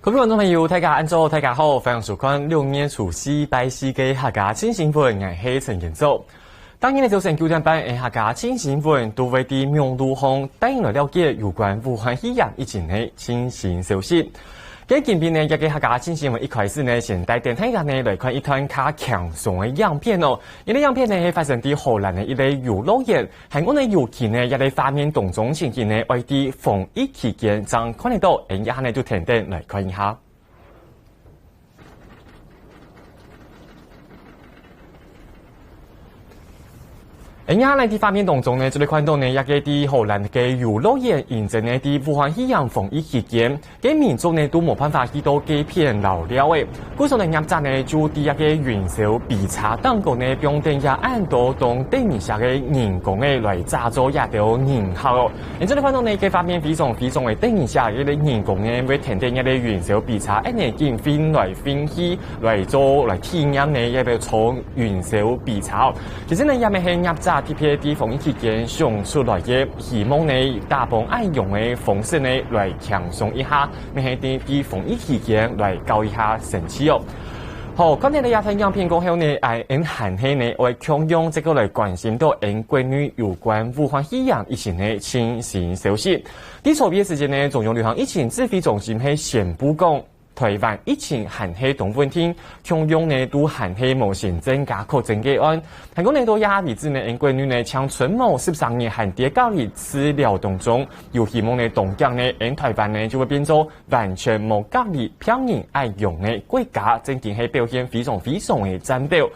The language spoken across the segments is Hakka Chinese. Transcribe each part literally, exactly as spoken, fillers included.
各位觀眾朋友，大家恁早，大家好，歡迎收看六月初四拜四个客家新新聞，𠊎係陳建州。當日个朝晨九點半，客家新新聞都會在網路項帶你來了解有關武漢肺炎疫情个最新消息。該今晡日呢，這个客家新新聞一開始呢，先帶等大家呢來看一段較輕鬆个影片哦。這个影片呢係發生在荷蘭个一个遊樂園， 還過呢，尤其呢，這个畫面當中情形呢，愛在防疫期間正看得到，𠊎這下呢就等等來看一下。𠊎這下呢，在畫面當中呢，就會看到呢，這个在荷蘭个遊樂園，因為呢，在武漢肺炎防疫期間， 該民眾呢都無辦法去到該片遶尞仔。故所呢，業者呢就在這个雲霄飛車頂高呢，放等這恁多當得人惜个人工仔來遮做這兜人客哦。𠊎這下看到呢，該畫面非常非常个得人惜，這个人工仔會跈等這个雲霄飛車，恁仔緊飛來飛去，來做來體驗呢，這兜坐雲霄飛車哦。其實呢，這乜係業者特別在防疫期間想出來个，希望呢，打幫恁樣个方式呢，來輕鬆一下。 乜係在，在防疫期間來搞一下生趣哦。好，看忒了這段影片過後呢，𠊎等還係呢，愛共樣再過來關心到𠊎等國內有關武漢肺炎疫情个最新消息。在昨晡个時間呢，中央流行疫情指揮中心係宣布講，臺灣疫情還係當穩定，共樣呢都還係無新增加確診個案。還過呢，到這下為止呢，𠊎等國內呢，淨賰無十三日還在隔離治療當中，有希望呢，當遽呢，𠊎等臺灣呢就會變做 完全無隔離病人恁樣个國家，正經係表現非常非常个讚表。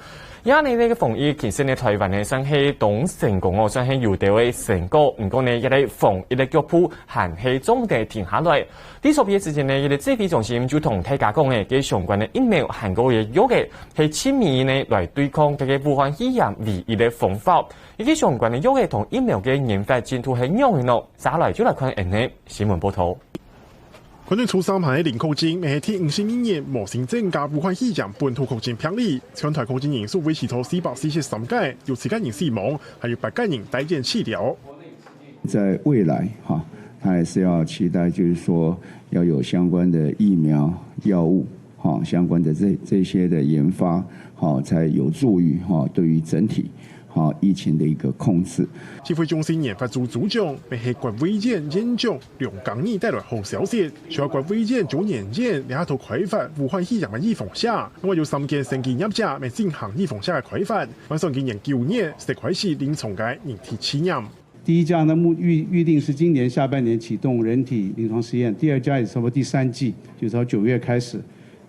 這下呢，這个防疫其實呢，臺灣呢算係當成功哦，算係有兜个成果。毋過呢，這个防疫个腳步還係總得停下來。在昨晡个時間呢，這个指揮中心就同大家講个，該相關个疫苗還過个藥仔，係盡尾呢來對抗這个武漢肺炎唯一个方法。這个相關个藥仔同疫苗个研發進度係仰仔呢？接下來就來看𠊎等个新聞報導。 國內初三還係零確診，乜係第五十二日無新增加武漢肺炎本土確診病例，全臺確診人數維持在四百四十三個，有七個人死亡，還有八個人待檢治療。在未來，哈，它還是要期待，就是說要有相關的疫苗、藥物，哈，相關的這，這些的研發，哈，才有助於，哈，對於整體，哈，疫情的一個控制。指揮中心研發組組長，乜係國衛院院長 梁江義帶來好消息，除了國衛院中研院這下都開發武漢肺炎个預防射，另外有三間生技業者乜進行預防射个開發，打算今年九月就開始臨床个人體試驗。第一家呢，目-，預-，預定是今年下半年啟動人體臨床試驗，第二家也差不多第三季，就從九月開始。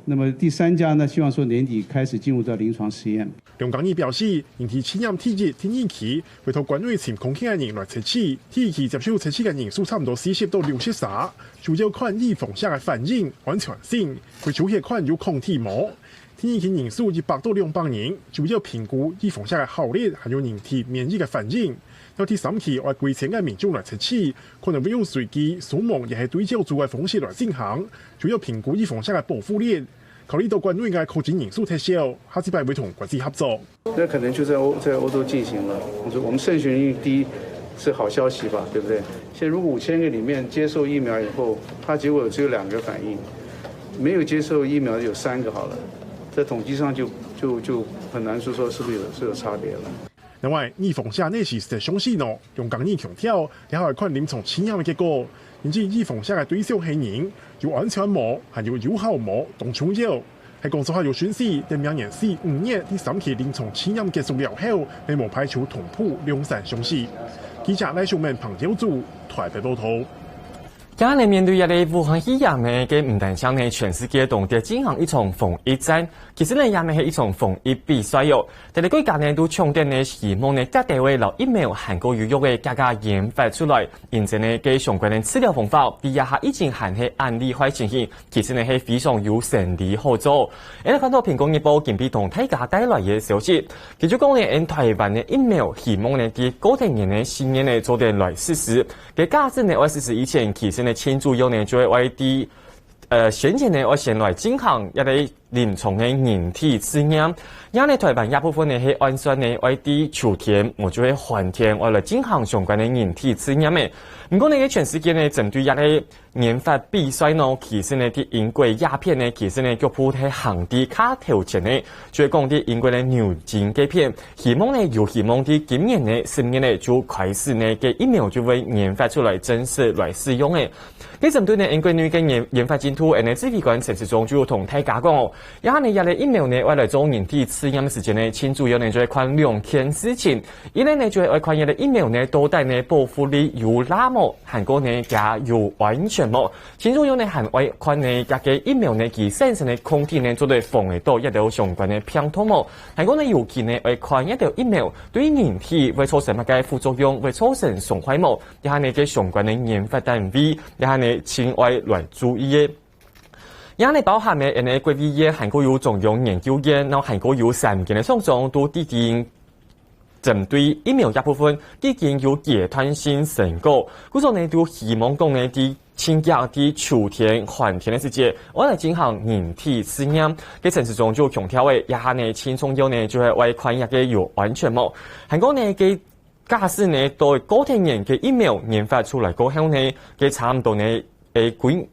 那麼第三家呢，希望說年底開始進入到臨床試驗。 梁江義表示，人體試驗第一、第二期會同國內尋空氣个人來測試，第一期接受測試个人數差毋多四十到六十儕，主要看預防射个反應、安全性，會抽血看有抗體無。第二期人數一百到兩百人，主要評估預防射个效力，還有人體免疫个反應。到第三期愛歸千个民眾來測試，可能會用隨機、雙盲抑係對照組个方式來進行，主要評估預防射个保護力。 考慮到國內个確診人數忒少，下禮拜會同國際合作。那可能就在歐-，在歐洲進行了。我說我們慎選率低是好消息吧，對不對？現在如果五千個裡面接受疫苗以後，它結果只有兩個反應，沒有接受疫苗有三個好了，在統計上就，就，就很難說，說是不是有，是有差別了。 另外，預防射哪時就上市呢？梁江義強調，這下愛看臨床試驗个結果，因為預防射个對象係人，有安全無，還有有效無，當重要。係講做下有訊息，等明年四五月第三期臨床試驗結束了後，會無排除同步量產上市。記者賴秀文、彭耀祖，臺北報導。今年面對這个武漢肺炎呢，該毋單淨呢，全世界都在進行一場防疫戰， 其實呢，也乜係一場防疫比賽哦。逐个國家呢，都搶等呢，希望呢，加兜仔摎疫苗還過有藥仔加加研發出來。因此呢，該相關个治療方法，在這下疫情還係恁厲害情形，其實呢係非常有生理好做。𠊎等看到蘋果日報今晡日同大家帶來个消息，佢就講呢，𠊎等臺灣个疫苗希望呢，在過忒年个四月呢，做得來實施。該假使呢，愛實施以前，其實呢，盡主要呢，就係愛在，呃，先前呢，愛先來進行一个臨床个人體試驗。這呢，臺灣這部分呢係按算呢愛在秋天，無就係寒天，愛來進行相關个人體試驗个。毋過呢，在全世界呢，針對這个研發比賽呢，其實呢，在英國這片呢，其實呢，腳步係行在較頭前呢，就係講在英國个牛津該片，希望呢，有希望在今年呢，十月呢，就開始呢，該疫苗就會研發出來，正式來使用个。 該針對呢，英國內个研研發進度，𠊎等指揮官陳時中就有同大家講哦，這下呢，這个疫苗呢，愛來做人體試驗个時間呢，盡主要呢就係看兩件事情。一呢，就係愛看這个疫苗呢，到底呢保護力有罅無，還過呢，佢有安全無。盡主要呢，還愛看呢，這个疫苗呢，佢產生个抗體呢，做得防得到這兜相關个病毒無。還過呢，尤其呢，愛看這兜疫苗對人體會造成麼个副作用，會造成傷害無。 這下呢，个相關个研發單位，這下呢，盡愛來注意个。這下呢，包含个𠊎等个國衛院，還過有中央研究院，然後還過有三間个廠商都已經針對疫苗這部分，已經有階段性成果。故所呢，都希望講呢，在盡遽在秋天、寒天个時節，愛來進行人體試驗。該陳時中就強調个，這下呢，盡重要呢，就係愛看這个有安全無。還過呢，个 假使呢，到過頭年个疫苗研發出來過後呢，个差毋多呢，誒，規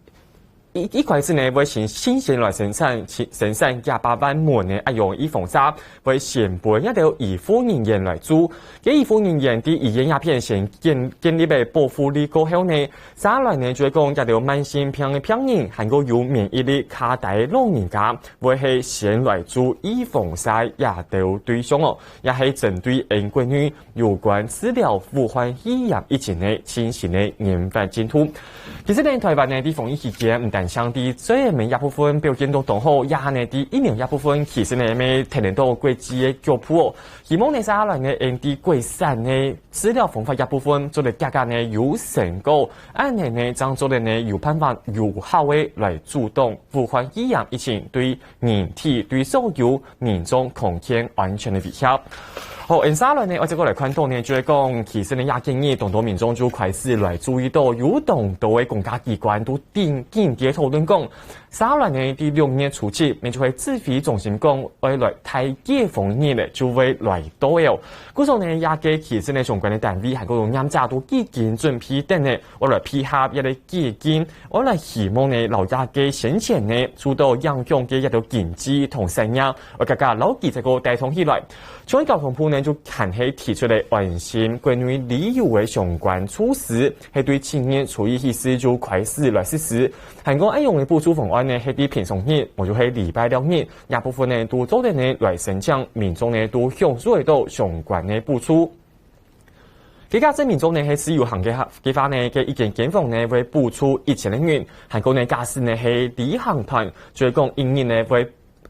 一一開始呢，會先先先來生產，生生產幾百萬門个愛用預防針，會先分這兜醫護人員來注。个醫護人員在醫院這片先建建立个保護力過後呢，再來呢就係講這兜慢性病个病人，還過有免疫力較低个老人家，會係先來注預防針這兜對象哦。 也係針對英國內有關治療武漢肺炎疫情个最新个研發進度。其實呢，臺灣呢，在防疫期間，毋單淨在最尾一部分表現到當好，也呢，在疫苗一部分，其實呢，也提升到國際个腳步哦。希望呢，接下來呢，𠊎等國產个治療方法一部分，做得遽遽呢有成果，恁樣呢，正做得呢有辦法有效个來阻擋武漢肺炎疫情對 人體對所有民眾康健安全个威脅。好，接下來呢，𠊎再過來看到呢，就係講，其實呢，這幾日當多民眾就開始來注意到，有當多个公家機關都緊緊在討論講，接下來呢，在六月初七，乜就係指揮中心講，愛來大解封日呢，就會來到了。故所呢，這个其實呢，相關个單位還過有業者都已經準備等呢，愛來配合這个解禁， 愛來希望呢，摎這个先前呢，受到影響个一兜經濟同產業，愛遽遽摎佢再過帶動起來。像交通部呢，就還係提出了安心國內旅遊个相關措施，係對七月初一起勢就開始來實施。還過恁樣个補助方案呢，係在平常日，無就係禮拜六日，這部分呢，都做得呢來申請，民眾呢，都享受得到相關个補助。 該假使民眾呢係自由行个話，个話呢，該一間間房呢會補助一千个銀，還過呢，假使呢係旅行團，就係講一日呢會，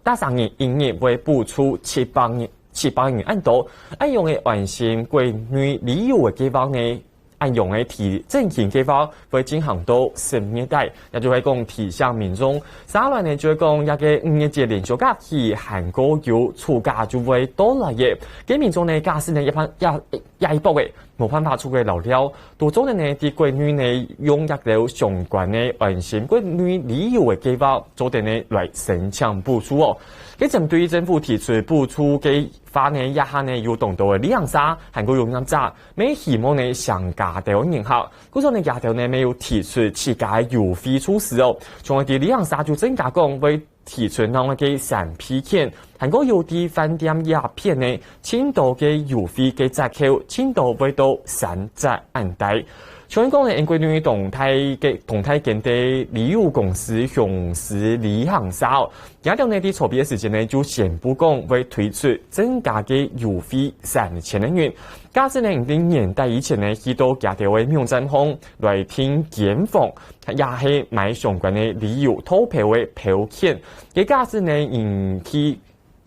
逐儕人一日會補助七百銀，七百銀恁多。恁樣个安心國內旅遊个計畫呢，恁樣个提振興計畫會進行到十月底。 也就係講提醒民眾，接下來呢，就係講這个五月節連續假期，還過有暑假就會到來了。該民眾呢，假使呢，一般，一，一一百个，無辦法出國尞尞，都做得呢，在國內呢，用這兜相關个安心國內旅遊个計畫，做得呢，來申請補助哦。該針對政府提出補助个話呢，這下呢，有當多个旅行社，還過有業者，乜希望呢，增加兜人客。 故所呢，這兜呢，乜有提出自家个優惠措施哦。像係旅行社就增加講會提出另外个三倍券，還過有在飯店這片呢，盡多个優惠个折扣，盡多會到三折恁大。像係講呢，英國內當大个，當大間个旅遊公司雄獅旅行社哦， 這兜呢，在籌備个時節呢，就宣布講會推出增加个優惠三千个銀。假使呢，你在年底以前呢，去到這兜个網站項來訂間房，也係買相關个旅遊套票个票券。該假使呢，你去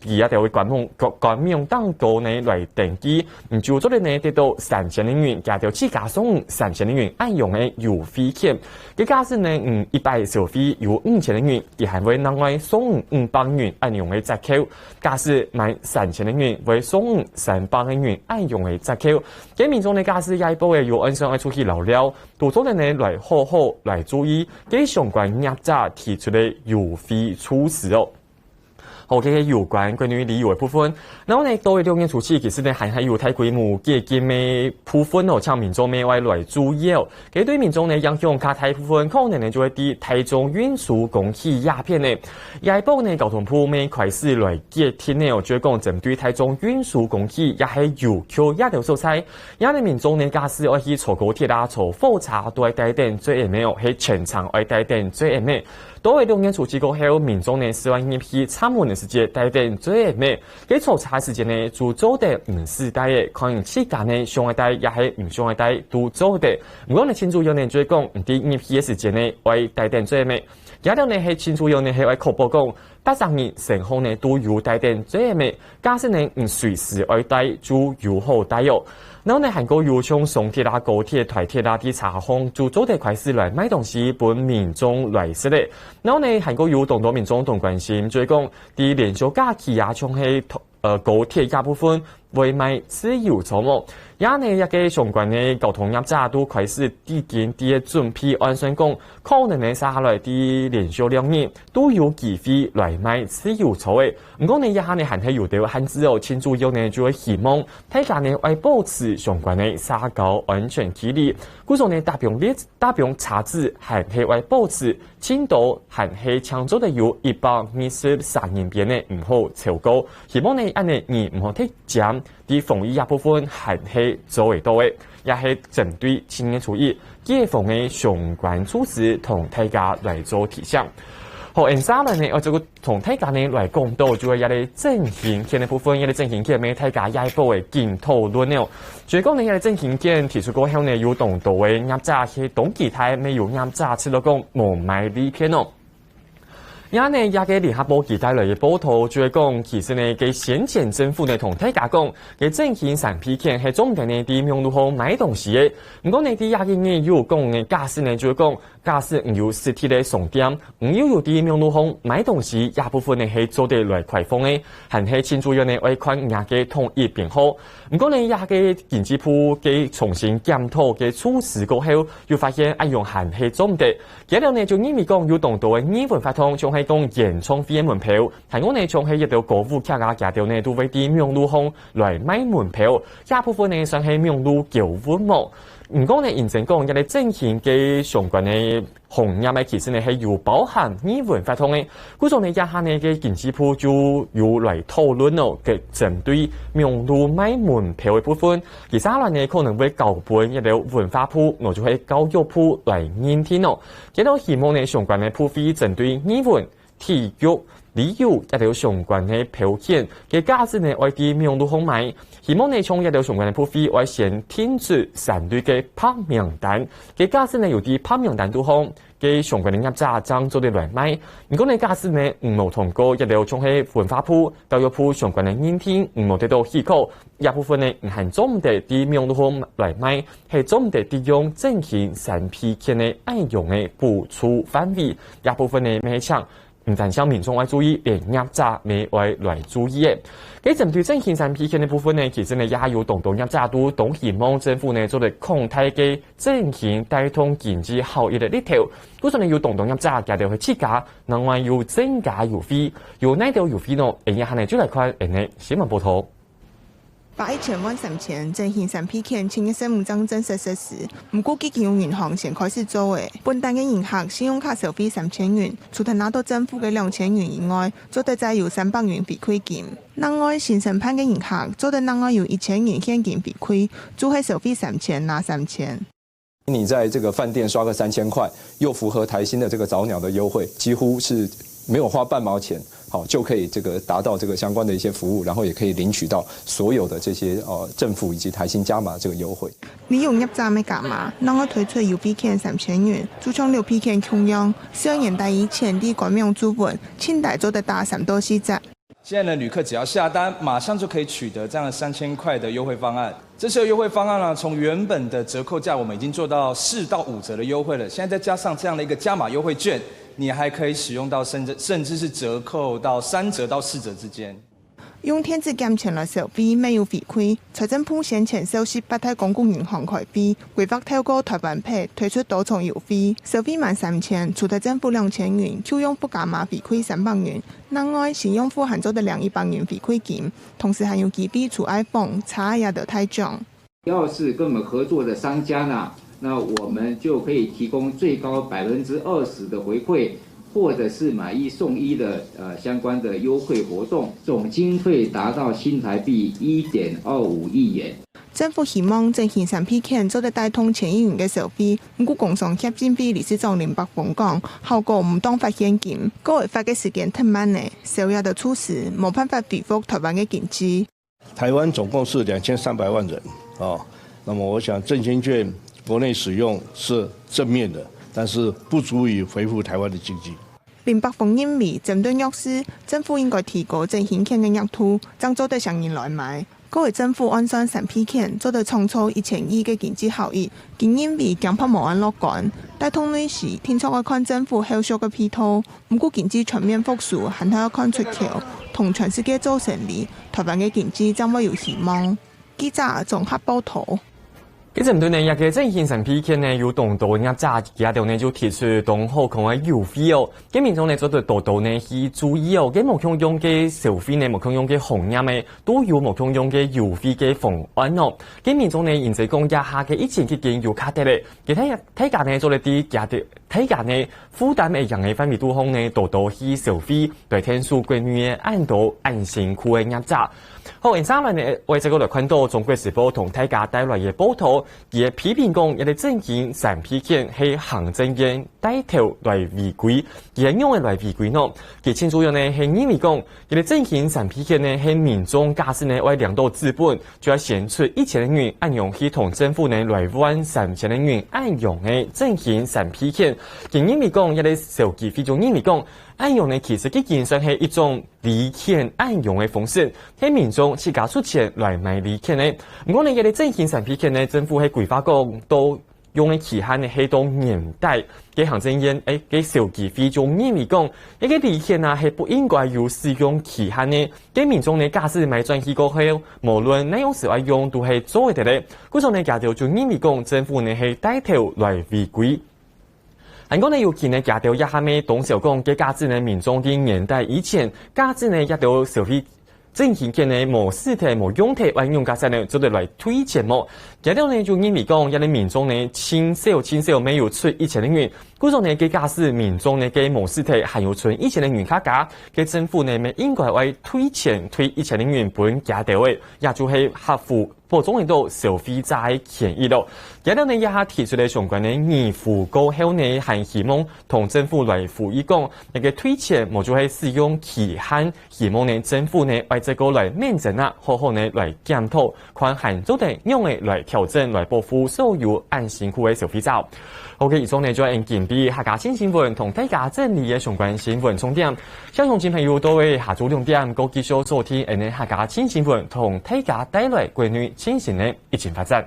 佢這兜个官網，官，官網當中呢來登記，你就做得呢得到三千个銀，這兜自家送三千个銀，恁樣个優惠券。 該假使呢，你一擺消費有五千个銀，佢還會另外送你五百銀恁樣个折扣。假使滿三千个銀，會送你三百个銀恁樣个折扣。該民眾呢，假使這一波个有按算愛出去尞尞，都做得呢來好好來注意，該相關業者提出个優惠措施哦。好，這係有關關於旅遊个部分。然後呢，到了六月初七，其實呢，還，還有大規模解禁个部分哦，請民眾乜愛來注意哦。這對民眾呢，影響較大部分，可能呢，就會在大眾運輸工具這片呢。這一波呢，交通部乜開始來解禁呢，哦，就係講針對大眾運輸工具，也係有這兜所在，這兜民眾呢，假使愛去坐高鐵啊、坐火車，都愛戴等嘴仔个哦，係全程愛戴等嘴仔个。 到了六月初七過後，民眾呢，係愛入去站門个時節，戴等嘴仔个。該坐車个時節呢，就做得毋使戴个，看你自家呢，想愛戴也係毋想愛戴，都做得。毋過呢，盡主要呢，就係講，你在入去个時節呢，愛戴等嘴仔个。這兜呢，係盡主要呢，係愛確保講，八十人成行呢，都有戴等嘴仔个。 假使呢，你隨時愛戴，就有好戴哦。然後呢，還過有像雙鐵啊、高鐵、台鐵啊，在車項就做得開始來賣東西，分民眾來食咧。然後呢，還過有當多民眾當關心，就係講，在連休假期啊，像係，呃，高鐵這部分會賣自由座無？也呢，這个相關个交通業者都開始已經在準備，按算講，可能呢，接下來在連休兩日都有機會來賣自由座个。 毋過呢，這下呢還係有兜限制哦，盡主要呢就係希望大家呢愛保持相關个社交安全距離。故所呢，搭放列，搭放車子還係愛保持盡多，還係淨做得有一百二十三人邊呢，毋好超過。希望呢，恁呢你毋好忒尖，在防疫這部分還係做得到个，也係針對今年初一解封个相關措施同大家來做提醒。好，接下來呢，愛做个 同大家呢來講到，就係這个振興券个部分，這个振興券乜大家這一波个緊討論哦。所以講呢，這个振興券提出過後呢，有當多个業者係當期待，乜有業者直落講無賣利票哦。也呢，這个聯合報佢帶來个報導，就係講，其實呢，該先前政府呢同大家講，該振興三P券係專門呢在網路項買東西个。毋過呢，在這个呢有講呢，假使呢，就係講， 假使你有實體个商店，你又有在網路項買東西，這部分呢係做得來開放个，還係盡主要呢愛看若个統一編號。毋過呢，這个經濟部个重新檢討个措施過後，又發現恁樣還係做毋得。佢兜呢就認為講有當多个藝文活動，像係講演唱會个門票，還有呢像係一兜歌舞劇啊，佢兜呢都會在網路項來賣門票，這部分呢算係網路購物無？毋過呢，認真講，這个振興个相關个 行業个其實呢係有包含藝文活動个。故所呢，這下呢个經濟部就有來討論哦，个針對網路賣門票个部分，接下來呢可能會交分一兜文化部，喏就係教育部來認定哦。佢兜希望呢相關个部會針對藝文、體育、旅遊一兜相關个票券，个價值呢愛在網路項買。 希望呢，像這兜相關个部會愛先訂出三類个白名單，个假使呢有在白名單肚項，个相關个業者正做得來賣。毋過呢，假使呢，毋無通過這兜像係文化部、教育部相關个認定，毋無得到許可，這部分呢，毋還做毋得在網路項來賣，係做毋得利用振興三P券个恁樣个補助範圍。這部分呢，乜係請 毋單淨民眾愛注意，連業者乜愛來注意个。該針對振興三P券个部分呢，其實呢也有當多業者都當希望政府呢做得擴大个振興帶動經濟效益个力頭。故所呢有當多業者佢兜係自家另外有增加優惠，有哪兜優惠呢？𠊎等下呢就來看𠊎等个新聞報導。 八億千萬三千，振興三P券七月十五正正式實施。毋過已經有銀行先開始做了，本單个人客信用卡消費三千元，除忒拿到政府个兩千元以外，做得再有三百元回饋金。另外，新申辦个人客做得另外有一千元現金回饋，就係消費三千拿三千。 你在這個飯店刷個三千塊，又符合台新的這個早鳥的優惠，幾乎是沒有花半毛錢，好，就可以這個達到這個相關的一些服務，然後也可以領取到所有的這些呃政府以及台新加碼這個優惠。旅遊業者乜加碼，另外推出優惠券三千元，就像六P券共樣，只要年底以前在官網注文，盡大做得打三到四折。现在呢，旅客只要下单，马上就可以取得这样的三千块的优惠方案。这次的优惠方案呢，从原本的折扣价，我们已经做到四到五折的优惠了。现在再加上这样的一个加码优惠券，你还可以使用到甚至甚至是折扣到三折到四折之间。用電子減錢來消費，乜有回饋。財政部先前收集八大公共銀行開會，規劃透過台灣Pay推出多重優惠。消費滿三千，除忒政府兩千元，舊用戶加碼回饋三百元。另外，新用戶還做得領一百元回饋金，同時還有機會抽iPhone、車也得大獎。 要是跟我们合作的商家呢，那我们就可以提供最高百分之二十的回馈，或者是买一送一的，呃，相关的优惠活动，总经费达到新台币一点二五亿元。政府希望振興三倍券做得帶動千億元个消費，毋過工商協進會理事長林百峰講，效果毋當發現金，過會發个時間忒慢呢，消也得出事，無辦法回復台灣个經濟。 台灣總共是兩千三百萬人哦，那麼我想振兴券国内使用是正面的，但是不足以回复台湾的经济。林百峰認為，針對弱勢，政府應該提高振興券个額度，正做得吸引人來買。過會政府按算三倍券做得創造一千億个經濟效益，佢認為驚怕無恁樂觀，帶動內需，定著愛看政府後續个配套。 毋過經濟全面復甦，還係愛看出口，同全世界做生理，台灣个經濟正會有希望。記者綜合報導。該針對呢，這个振興三倍券呢，有當多業者佢兜呢就提出當好看个優惠哦。該民眾呢做得多多呢去注意哦，該無共樣个消費呢，無共樣个行業呢，都有無共樣个優惠个方案哦。該民眾呢，因此講這下个疫情期間有較得咧，其他大家呢做得知佢兜 大家呢負擔會贏个範圍肚項呢，多多去消費，來𢯭手國內个恁多恁辛苦个業者。好，接下來呢，𠊎再過來看到中國時報同大家帶來个報導，佢个批評講，這个振興三倍券係行政院帶頭來違規，佢係仰仔來違規呢？佢清楚樣呢係認為講，這个振興三倍券呢係民眾假使呢愛領到資本， 就愛先出一千个銀，恁樣去同政府呢來換三千个銀，恁樣个振興三倍券。佢認為講，這个消基會就認為講，恁樣呢其實已經算係一種禮券恁樣个方式，係民眾自家出錢來買禮券个。毋過呢，這个振興三倍券呢，政府係規劃講到 用个期限呢係到年底。該行政院，欸，該消基會就認為講，這个禮券啊係不應該有使用期限个。該民眾呢，假使買轉去過後，無論哪央時愛用都係做得个咧。故所呢，佢兜就認為講，政府呢係帶頭來違規。還過呢，尤其呢，佢兜這下乜當愁講，該假使呢，民眾在年底以前，假使呢，佢兜消費 振興券呢無使忒、無用忒，愛仰結煞呢，做得來退錢無？佢兜呢就認為講，這个民眾呢，盡少盡少乜有出一千个銀，故所呢，該假使民眾呢，該無使忒還有存一千个銀較加，該政府呢，乜應該愛退錢，退一千个銀分佢兜个，也就係合乎保障到消費者个權益囉。佢兜呢，這下提出个相關个疑慮過後呢，還希望同政府來呼籲講，這个退錢無就係使用期限 希望呢，政府呢，愛再過來認真啊，好好呢來檢討，看還做得仰仔來調整，來保護所有恁辛苦个消費者。OK，以上呢就係𠊎等今晡日客家新新聞同大家整理个相關新聞重點。鄉親朋友，各位下晝兩點，過繼續收聽𠊎等客家新新聞，同大家帶來國內最新个疫情發展。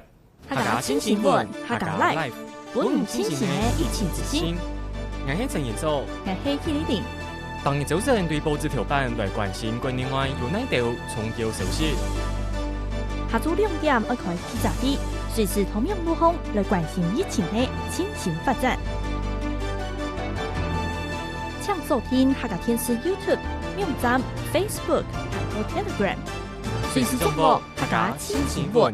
客家新新聞，客家Life，分你清醒个疫情資訊。𠊎係陳仁祖，𠊎係K麗玲。逐日朝晨對報紙頭版來關心國內外有哪兜重要消息。下晝兩點愛開記者會，隨時同樣路項來關心疫情个最新發展。請鎖定客家電視YouTube、網站、Facebook，還有Telegram，隨時掌握客家新新聞。